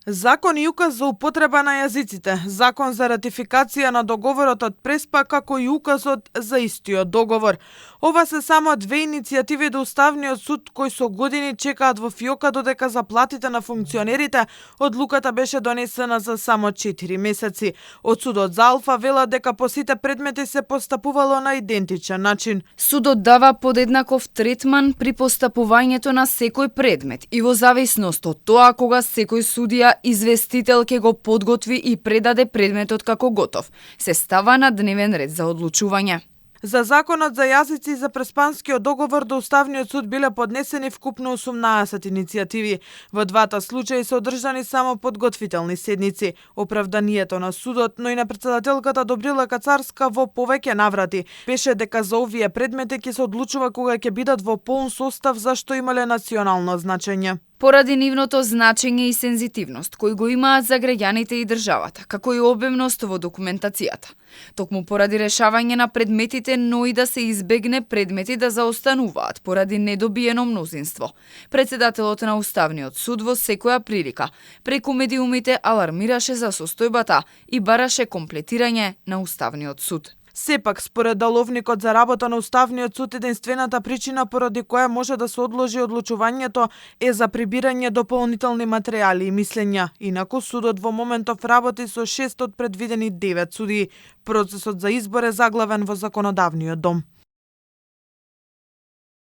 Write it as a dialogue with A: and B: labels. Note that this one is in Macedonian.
A: Закон и указ за употреба на јазиците, закон за ратификација на договорот од Преспа, како и указот за истиот договор. Ова се само две иницијативи до Уставниот суд кои со години чекаат во фиока додека заплатите на функционерите одлуката беше донесена за само 4 месеци. Од судот за Алфа велат дека по сите предмети се постапувало на идентичен начин.
B: Судот дава подеднаков третман при постапувањето на секој предмет и во зависност од тоа кога секој судија известител ќе го подготви и предаде предметот како готов, се става на дневен ред за одлучување.
A: За законот за јазици и за Преспанскиот договор до Уставниот суд биле поднесени вкупно 18 иницијативи. Во двата случаи се одржани само подготвителни седници. Оправданието на судот, но и на претседателката Добрила Кацарска во повеќе наврати беше дека за овие предмети ќе се одлучува кога ќе бидат во полн состав зашто имале национално значење.
B: Поради нивното значење и сензитивност кој го имаат за граѓаните и државата, како и обемност во документацијата. Токму поради решавање на предметите, но и да се избегне предмети да заостануваат поради недобиено мнозинство. Председателот на Уставниот суд во секоја прилика преку медиумите алармираше за состојбата и бараше комплетирање на Уставниот суд.
A: Сепак, според Даловникот за работа на Уставниот суд, единствената причина поради која може да се одложи одлучувањето е за прибирање дополнителни материјали и мислења. Инаку судот во моментов работи со 6 од предвидени 9 суди. Процесот за избор е заглавен во Законодавниот дом.